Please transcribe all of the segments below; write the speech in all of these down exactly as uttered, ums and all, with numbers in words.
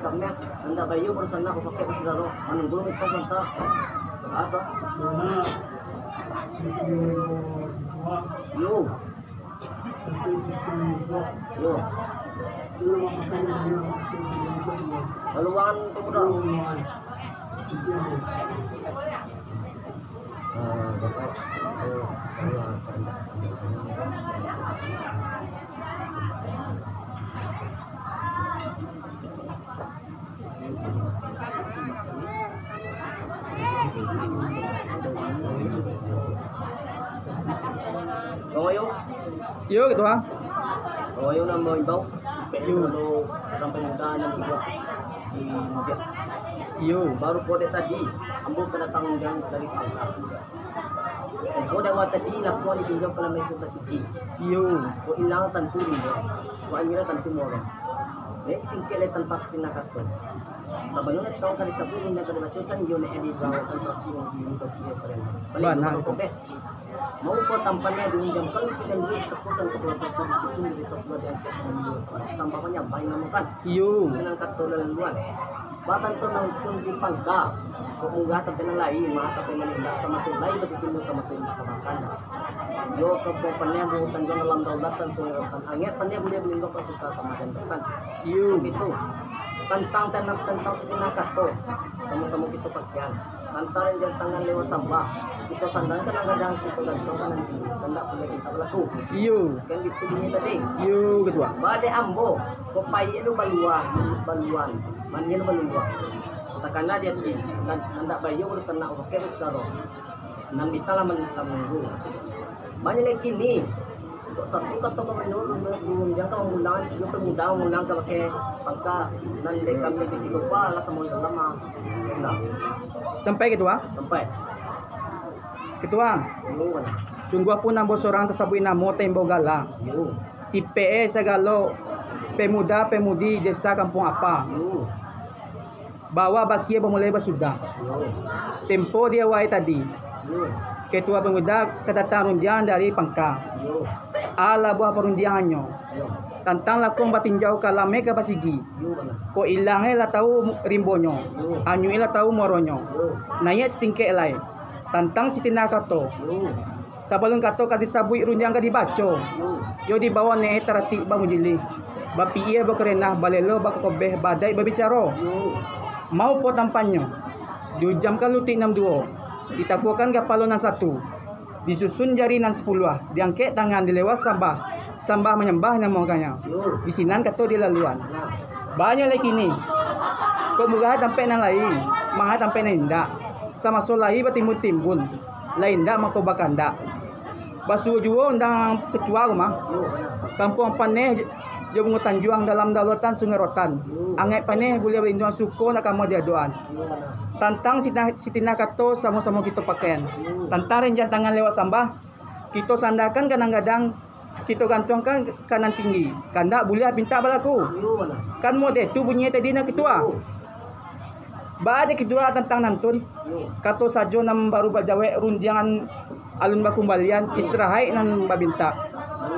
Kami, indak baiyo barusanak bapakai basudaro. Manunggu mita santa. Apo? Yo. Yo. Laluan tu budak. Yo, yo. Yo, Ketua. Yo, yo, nan maimbau. Yo. Sampai muda nan juga di Mudiak. Yo. Baru kode tadi, ambo kedatangan dari Pangka. Ko dawa tadi lakuan ditinjau ka lamai sudah siki. Iyo. Ko ilang tantu rindu. Ko anyira tantu morong. Lai satingkek lai tanpa sakinah kato. Sabalun lai tau ka disabuik, indak ka dibacokan, iyo nak di bawah kan terakhir di muka kiri keren. Bana. Balik ko beh. Mau ko tampannya diunjam kalau tidak dulu tekukan kepala satu disusun dari satu diangkat. Sambah manyambah yang namukan. Iyo. Senang kato laluan. Batantu nonton di Pangka. Kok munggah tapi nan lain, mah tapi manindak sama si lain, tapi timbul sama si indak kamakan. Yo, kok pandai buatan jan dalam daulatan, sehingga angek pandai buliah maninggalkan suka kamakan. Iyo. Itu. Tantang tanah, tantang sakinah kato. Samo-samo kito pakian. Tantang rinjang tangan lewat sambah. Kito sandangkan anggadang, kito gantungkan nan tinggi. Kandak buliah minta balaku. Iyo. Kan gitu bunyi tadi. Iyo, Ketua. Bade ambo. Kopai tu baluah, baluan, mandi tu baluah. Takana di ati, nan, nan ndak baiyo barusanak, oke, basudaro. Nan bita lah man-, lah manunggu. Banyak lai kini. Untuk satu kato ka manurun, manurun, jan ka mangulang, iyo pemuda mangulang ka pakai pangka, nan dek kami di siko pa, lah samo dalam, ah. Nah. Sampai, Ketua? Sampai. Ketua, yo, Wan. Sungguah pun ambo sorang tasabuik namo, taimbau gala. Yo. Si P E sagalo pemuda-pemudi desa Kampuang Apa. Yo. Bawa bakia bamulai basudah. Yo. Tempo di awal tadi. Yo. Ketua pemuda kadatang rundiang dari Pangka. Yo. Alah buah parundiangannyo. Yo. Tantang lakuang batinjau ka lamai ka basigi. Yo, bana. Kok ilang e lah tau rimbonyo. Yo. Anyuik e lah tau muaronyo. Yo. Naiak satingkek lai. Tantang sitinah kato. Yo. Sabalun kato ka disabuik, rundiang ka dibaco. Yo. Yo dibawa ne taratik bamujilih, bapikia bakarenah, balelo bakokobeh, baadaik babicaro. Yo. Mau po tampannyo, diujamkan lutuik nan duo, ditakuakan kapalo nan satu, disusun jari nan sapuluah, diangkek tangan, dilewat sambah, sambah manyambah namokannya. Yo. Di sinan kato dilaluan. Nah. Banyak lai kini. Kok murah tampek nan lain, mahal tampek nan indak. Samaso lai batimbun-timbun. Lai indak mako bakandak. Basuo juo undang ketua ko mah. Kampuang Paneh jo Bungo Tanjuang dalam daulatan Sungai Rotan. Angek paneh buliah balinduang, suko nak kama diadoan. Tantang sitinah, sitinah kato samo-samo kito pakaian. Tantang rinjang tangan lewat sambah, kito sandakan ka nan gadang, kito gantuangkan ka nan tinggi. Kandak buliah pintak balaku. Kan model tu bunyi tadi nah ketua. Baa dek ketua tantang nantun. Kato sajo nan baru bajawek, rundiangan alun bakumbalian, istirahaik nan babintak.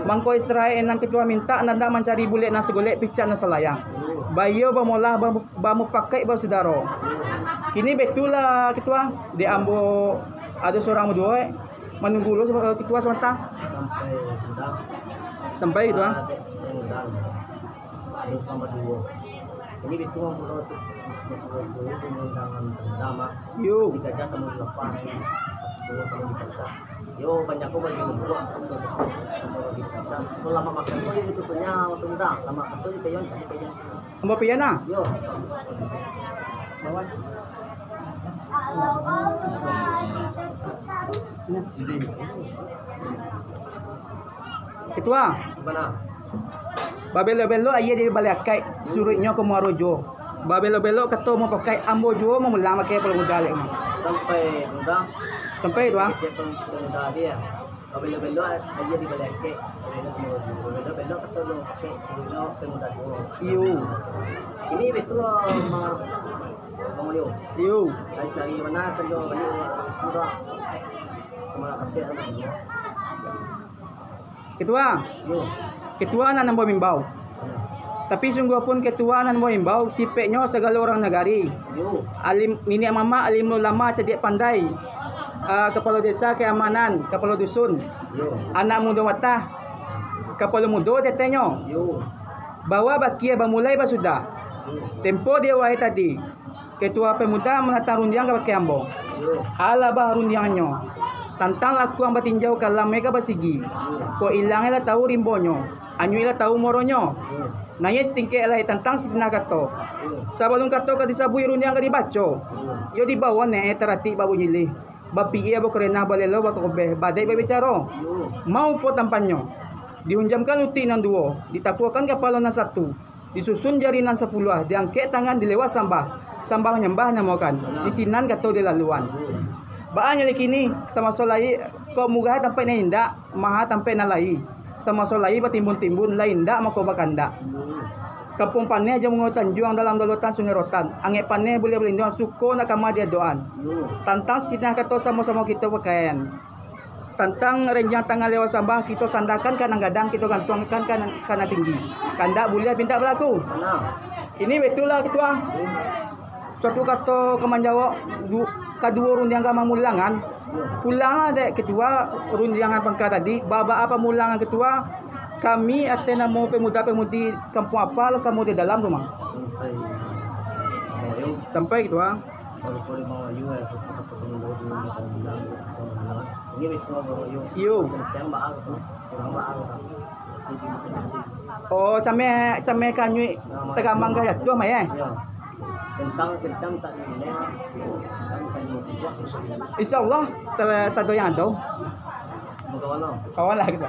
Mangko istirahaik nan ketua mintak, nan dak mancari bulek nan sagolek, picak nan salayang. Baiyo bamolah, bamu-, bamufakaik basudaro. Kini baitulah ketua, dek ambo ado surang baduo, manunggu lo saba-, ketua sabanta. Sampai ketua. Sampai ketua. Ado sambah duo. Ini bitu mangkulo su-, su-, su-, su-, su-, undangan pertama. Yo. Digajah samo dilepas. Duo samo dicacah. Yo, banyak ko bagi membuat, untuk sama bagi dicacah. Kalau lama makan ko, yo, itu punya waktu muda. Lama makan tu, dipeyon, cari peyon. Ambo pian ah. Yo. Bawah. Ketua. Babelok-belok aia di balai akaik, suruiknyo ka muaro juo. Babelok-belok kato mufakaik, ambo juo mamulang pakai palo muda lek mah. Sampai muda. Sampai, Tuan. Kecek pun-, pemuda dia. Babelok-belok aia di balai akaik, suruiknyo ka muaro juo. Babelok-belok kato mufakaik, suruiknyo ka muaro juo. Iyo. Ini betul, ma-, Bang Uyo. Iyo. Lai cari mano kan jo baliak murah. Sama kapek lah. Ketua. Yo. Ketua nan ambo mimbau. Tapi sungguahpun ketua nan maimbau, sipeknyo sagalo urang nagari. Alim, niniak mamak, alim ulama, cadiak pandai, ah, kapalo desa, keamanan, kapalo dusun, anak mudo matah, kapalo mudo tetenyo. Bawa bakia bamulai basudah. Tempo di awal tadi, Ketua Pemuda manatang rundiang kabake ambo. Alah bah rundiangnyo, tantang lakuang batinjau, kalam ka basigi. Kok ilang lah tahu rimbonyo, anyuik lah tahu moronyo. Naiak sitingkek lai tantang sitinah kato. Sabalun kato ka disabuik, rundiang ka dibaco, iyo dibawo neh taratik babunyi lih. Bapikia, bakarena, balelo, bakobeh, badaik babicaro. Mau po tampannyo, dihunjamkan lutik nan duo, ditakuakan kapalo nan satu, disusun jari nan sapuluah, diangkek tangan, dilewat sambah, sambah nyambah namokan, di sinan kato dilaluan. Baa nyo lai kini, samaso lai, kok murah tampaik nan indak, maha tampaik nan lai. Samaso lai batimbun-timbun, lai indak mako bakandak. Kampuang Paneh jo Mangau Tanjuang, dalam daulatan Sungai Rotan, angek paneh buliah balinduang, suko nak kama diadoan. Tantang sitinah kato samo-samo kito pakaian. Tantang renjang tangan lewat sambah, kito sandakan ka nan gadang, kito gantuangkan ka nan, ka nan tinggi. Kandak buliah, pintak balaku. Kini baitulah, Ketua. Suatu kato ka manjawab du-, kaduo rundiang ka mamulangan. Pulanglah dek Ketua rundiangan pangka tadi, baa-baa pamulangan Ketua, kami ateh namo pemuda-pemudi Kampuang Afa lah samo di dalam rumah. Sampai, Ketua. Iyo. Oh, cameh, cameh kanyuik tagamang ka jatuah, mah, eh? Yo. Sentang, sentang tak boleh. Insya Allah, salah satu yang ada. Kawan lah kita.